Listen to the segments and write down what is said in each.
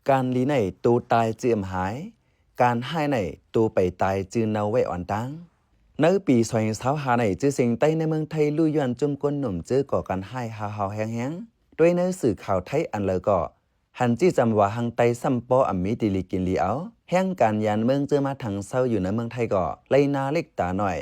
ການດີໃນໂຕຕາຍຈື່ອຳຫາຍ, ການຮ້າຍໃນໂຕໄປຕາຍຈື່ເນົ່າໄວ້ອ່ອນຕາງ. ໃນປີສອງພັນຊາວຫ້າໃນ ຊື່ສຽງໄຕ້ໃນເມືອງໄທ ລຸຍ້ອນຈຸ້ມກົ້ນໜຸ່ມເຈີກໍ່ການຮ້າຍຮ້າວໆແຮງໆ. ດ້ວຍໃນສື່ຂ່າວໄທອັນເລີກໍ ຫັນຊີ້ຈຳວ່າ ຫາງໄຕ້ຊ້ຳປໍອຳມີດີລີກິນລີເອົາ. ແຮງການຢານເມືອງເຈີມາທາງເຊົາຢູ່ໃນເມືອງໄທກໍໄລ່ໜ້າເລັກຕານ້ອຍ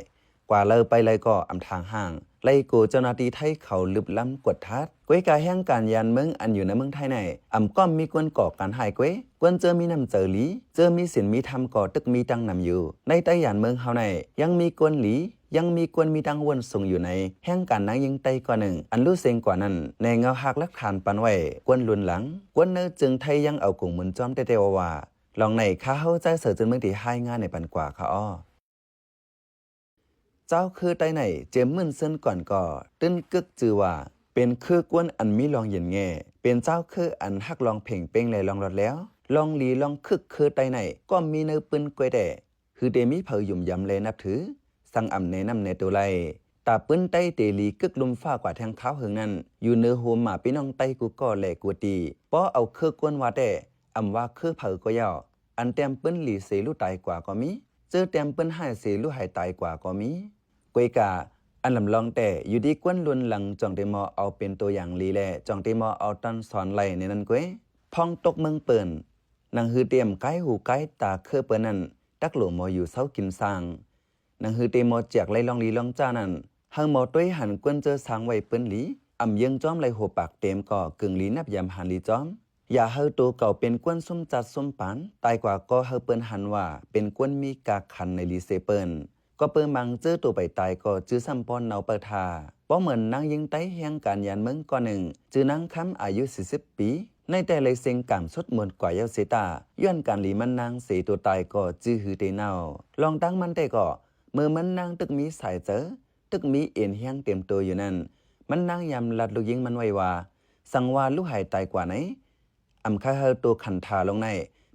ກວ່າເລີໄປເລີກໍອຳທາງຫ້າງ ໄລ່ໂກເຈົ້າໜ້າທີ່ໄທເຂົາລຶບລ້ຳກວດທັດ. ກວຍກາແຮງການຢານເມືອງອັນຢູ່ໃນເມືອງໄທໃນ ອຳກ້ອມມີກວນກໍ່ການຮ້າຍກວຍ, ກວນເຈີມີນ້ຳໃຈດີ, ເຈີມີສິນມີທຳກໍຕຶກມີຕັ້ງນຳຢູ່. ໃນໃຕ້ຢານເມືອງເຮົາໃນ ຍັງມີກວນດີ, ຍັງມີກວນມີຕັ້ງວົນສູງຢູ່ໃນ ແຮງການນາງຍິງໄຕ້ກ່ອນໜຶ່ງ ອັນລຸເສັງກວ່ານັ້ນ ແນເງົາຮາກຫຼັກຖານປັນໄວ້ ກວນລຸນຫຼັງ. ກວນໃນເຈີງໄທຍັງເອົາກົງມູນຈ້ອມແຕ່ແຕ່ວ່າ ວ່າ ລອງໃນຂ້າເຮົາໃຈເສີເຈີນເມືອງທີ່ຮາຍງານໃນປັນກວ່າຄ່າອໍ. ເຈົ້າຄືໄຕ້ໃນ ເຈມມື່ນເຊີນກ່ອນກໍ ຕື່ນກຶກຈື່ວ່າ ເປັນຄືກວນອັນມີລອງເຢັນແງ່, ເປັນເຈົ້າຄືອັນຮັກລອງເພງເປັງແລະລອງລອດແລ້ວ. ລອງດີລອງຄຶກຄືໄຕ້ໃນ ກໍມີໃນປຶ້ນກວຍແຕ່ ຄືເຕມີເຜີຢຸ່ມຢຳແລນັບຖື ສັງອຳແນນຳແນໂຕໄລ ຕາປຶ້ນໄຕ້ເຕລີກຶກລຸມຟ້າກວ່າແທງຄາວເຫິງນັ້ນ ຢູ່ເນີໂຮມໝາພີ່ນ້ອງໄຕ້ກູ່ກໍແລະກູ່ຕີ. ປໍເອົາຄືກວນວ່າແຕ່ ອຳວ່າຄືເຜີກໍເຍົາ ອັນແຕ້ມປຶ້ນດີເສລຸຕາຍກວ່າກໍມີ, ເຈີແຕ້ມປຶ້ນຮ້າຍເສລຸຫາຍຕາຍກວ່າກໍມີ. ກວຍກາ ອັນລຳລອງແຕ່ ຢູ່ທີ່ກວນລຸນຫຼັງ ຈ່ອງເຕມໍເອົາເປັນໂຕຢ່າງດີ ແລະ ຈ່ອງເຕມໍເອົາຕອນສອນໄລ່ໃນນັ້ນກວຍ. ພ້ອງຕົກເມືອງເປິນ ໜັງຮືເຕມກາຍຫູກາຍຕາຄືເປີນນັ້ນ ຕັກໂຫຼມໍຢູ່ເຊົາກິນສ້າງ. ໜັງຮືເຕມໍແຈກໄລ່ລອງດີລອງຈ້ານັ້ນ ເຮົາມໍຕົວຍຫັນກວນເຈີສ້າງໄວ້ເປິ້ນລີ ອຳເຢີງຈ້ອມໄລ່ໂຫປາກເຕັມກໍກຶ່ງລີນັບຍາມຫັນລີຈ້ອມ. ຢ່າເຮົາໂຕເກົ່າເປັນກວນຊຸມຈັດຊຸມປານ ຕາຍກວ່າກໍເຮົາເປິ້ນຫັນວ່າເປັນກວນມີກາກຂັນໃນລີເສເປິ້ນ. ກໍເປີມັງເຈີໂຕໄປຕາຍກໍຈື່ຊ້ຳປ້ອນເນົ່າເປີທາ. ບໍ່ເໝືອນນາງຍິງໄຕ້ແຮງການຍານເມືອງກ່ອນໜຶ່ງ ຊື່ນາງຄຳ ອາຍຸສີ່ສິບປີ ໃນແຕ່ໄລ່ເສັງກາມສຸດໝົດກວ່າເຍົາເສຕາ ຍ້ອນການດີມັນນາງເສໂຕຕາຍກໍຈື່ຮືເຕເນົ່າ. ລອງຕັ້ງມັນແຕ່ກໍ ເມື່ອມັນນາງຕຶກມີສາຍເຈີ ຕຶກມີເອັນແຮງເຕັມໂຕຢູ່ນັ້ນ ມັນນາງຍາມລັດລູກຍິງມັນໄວ້ວ່າ ສັງວ່າລູກຫາຍຕາຍກວ່າໃນ ອຳຄາເຮົາໂຕຂັນທາລົງໃນ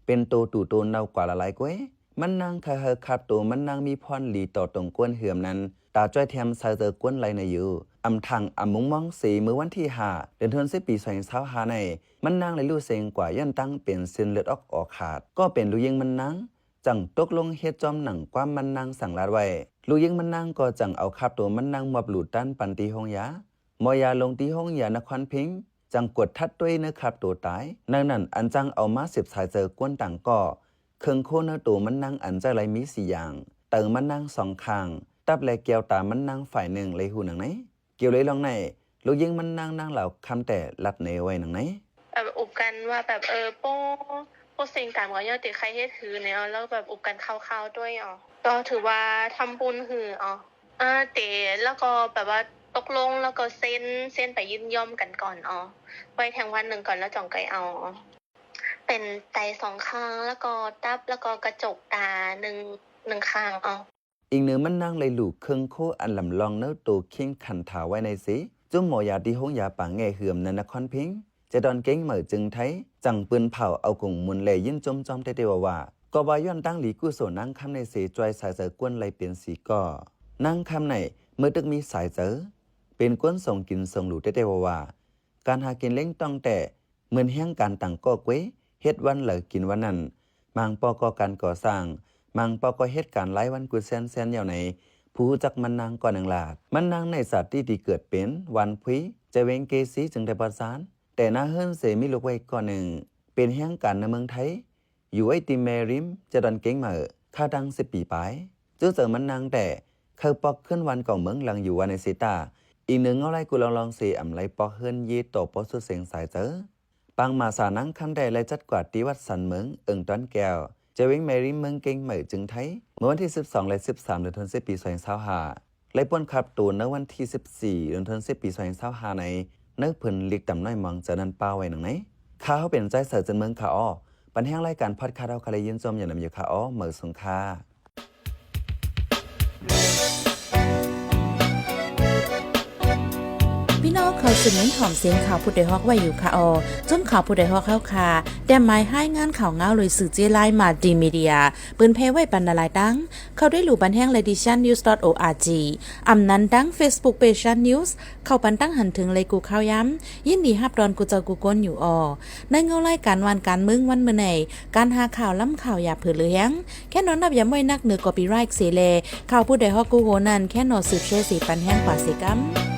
ເປັນໂຕຕູໂຕເນົ່າກວ່າລະລາຍກວຍ. ມັນນາງຄາເຮົາຄາບໂຕມັນນາງມີພອນດີຕໍ່ຕົງກວນເຮືອມນັ້ນ ຕາຈ້ອຍແທມສາຍເຈີກວນໄລໃນຢູ່. ອຳທາງອຳມຸງມອງເສ ເມື່ອວັນທີຫ້າ ເດືອນທວນສິບ ປີສອງພັນຊາວຫ້າໃນ ມັນນາງໄດ້ລຸເສັງກວ່າຍ້ອນຕັ້ງເປັນເສັ້ນເລືອດອອກອອກຂາດ ກໍເປັນລູກຍິງມັນນາງ ຈັ່ງຕົກລົງເຮັດຈອມໜັງຄວາມມັນນາງສັ່ງລາດໄວ້. ລູກຍິງມັນນາງກໍຈັ່ງເອົາຄາບໂຕມັນນາງມອບຫຼູຕານປັນທີ່ໂຮງຢາ. ໝໍຢາລົງທີ່ໂຮງຢານະຄອນພິງ ຈັ່ງກວດທັດຕົວເນືອຄາບໂຕຕາຍ. ໃນນັ້ນອັນຈັ່ງເອົາມາເສບສາຍເຈີກວນຕ່າງກໍ ເຄື່ອງໂຄເນືອໂຕມັນນາງອັນໃຈໄລມີສີ່ຢ່າງ ເຕີມັນນາງສອງຂ້າງ ຕັບແລະແກ້ວຕາມັນນາງຝ່າຍໜຶ່ງໄລຫູໜັງໃນ. ກ່ຽວເລີຍລອງໃນ ລູກຍິງມັນນາງ ນາງລາວຄຳແຕ່ລັດເນໄວ້ໜັງໃນ. ແບບອຸບກັນວ່າແບບ ເອີ ໂປ້ ໂປ້ເຊັງກາມກໍຍ້ອນເຕໃຄ່ເຮັດຄືແນວ ແລ້ວແບບອຸບກັນຄ່າວໆດ້ວຍອອ ກໍຖືວ່າທຳບຸນຄືອອ ເອີ ເຕ ແລ້ວກໍແບບວ່າຕົກລົງ ແລ້ວກໍເຊັນ ເຊັນໄປຍິນຍອມກັນກ່ອນອອ ໄວ້ແທງວັນໜຶ່ງກ່ອນ ແລ້ວຈ່ອງໄກເອົາ ເປັນໄຕສອງຂ້າງ ແລ້ວກໍຕັບ ແລ້ວກໍກະຈົກຕາໜຶ່ງ ໜຶ່ງຂ້າງອອ. ອີງເໜືອມັນນາງໄລລູເຄື່ອງໂຄອັນລຳລອງເນີໂຕຄິງຂັນຖາໄວ້ໃນເສ ຈຸ້ມໝໍຢາທີ່ໂຮງຢາປາງແງ່ເຮືອມໃນນະຄອນພິງ ຈະດອນເກັງໃໝ່ຈຶ່ງໄທ ຈັ່ງປືນເຜົາເອົາກົງມຸນແລຍິນຈົ່ມຈອມແຕ່ໆວ່າໆ ກໍວ່າຍ້ອນຕັ້ງລີກຸໂສນາງຄຳໃນເສ ຈ່ອຍສາຍເຈີກວນໄລເປັນສີກໍ. ນາງຄຳໃນ ເມື່ອຕຶກມີສາຍເຈີ ເປັນກວນຊົງກິນຊົງຫຼູແຕ່ໆວ່າໆ ການຫາກິນເລ້ງຕ້ອງແຕ່ ເໝືອນແຮງການຕ່າງກໍເກວ ເຮັດວັນໃດກິນວັນນັ້ນ. ມາງປໍກໍການກໍ່ສ້າງ, ມາງປໍກໍເຮັດການລາຍວັນກຸດແສນແສນ ແນວໃນ ຜູ້ຮູ້ຈັກມັນນາງກໍໜຶ່ງລາດ. ມັນນາງໃນສາດທີ່ເກີດເປັນ ວານພຸຍ ຈະເວັງເກຊີ ຈຶ່ງໄດ້ບໍ່ຊານ ແຕ່ໜ້າເຮືອນເສມີລູກໄວ້ກໍໜຶ່ງ ເປັນແຮງການໃນເມືອງໄທ ຢູ່ໄວ້ຕິແມຣິມ ຈະດອນເກັງເໝີ ຄາດດັງສິບປີປາຍ. ຈຸເຈີມັນນາງແຕ່ ເຄີຍປອກຂຶ້ນວັນເກົ່າເມືອງຫຼັງຢູ່ວັນໃນເຊຕາ ອີກໜຶ່ງເງົາລາຍກຸລອງລອງເສ ອຳໄລປອກເຮືອນເຢຕໍ່ປໍສຸດເສັງສາຍເຈີ. ປາງມາສານາງຄຳແຕ່ໄລຈັດກວາດທີ່ວັດສັນເມືອງ ເອີງຕອນແກ້ວ ຈະເວັງແມຣິມ ເມືອງເກັງໃໝ່ ຈຶ່ງໄທ ເມື່ອວັນທີສິບສອງ ແລະ ສິບສາມ ເດືອນທວນສິບ ປີສອງພັນຊາວຫ້າ ໄລປ່ນຄາບໂຕໃນວັນທີສິບສີ່ ເດືອນທວນສິບ ປີສອງພັນຊາວຫ້າໃນ ໃນເພິ່ນລິກຕຳນ້ອຍມອງເຈີນັ້ນປ້າໄວ້ໜັງໃນ. ຂ້າເຮົາເປັນໃຈເສີເຈີນເມືອງ ຂ້າອໍ ບັນແຮງລາຍການພອດຄາດເຮົາຄະໄລຍິນຊົມຢ່ານຳຢູ່ ຂ້າອໍ ເໝີສູງຄ່າ. ພີ່ນ້ອງ ຂໍສະເໜີຖອມເສັງຂ່າວຜູ້ດອຍຮອກໄວ້ຢູ່ຄ່າອໍ ຈຸ້ມຂ່າວຜູ້ດອຍຮອກເຮົາຄ່າ ແຕ້ມໝາຍຮາຍງານຂ່າວງາວໂດຍສື່ເຈ້ລາຍ Multimedia ເປີນແຜ່ໄວ້ປັນຫຼາຍໆຕັ້ງ ເຂົ້າໄດ້ຫຼູ່ບັນແຮງ Ladition News dot org ອຳນັ້ນຕັ້ງ Facebook Page Shan News ເຂົ້າປັນຕັ້ງຫັນເຖິງໄລກູ່ຂ່າວຍາມ ຍິນດີຮັບດອນກູ່ເຈົ້າກູ່ຄົນຢູ່ອໍ ໃນເງົາລາຍການບ້ານການເມືອງວັນມື້ໃນ ການຫາຂ່າວລ້ຳຂ່າວຢ່າເຜີເຫຼືອແຮງ ແຄ່ນອນນັບຢາມໄວ້ນັກເໜືອ copyright ເສແລ ຂ່າວຜູ້ດອຍຮອກກູ່ໂຮນັ້ນ ແຄ່ນອນສືບແຊເສປັນແຮງກວ່າເສກຳ.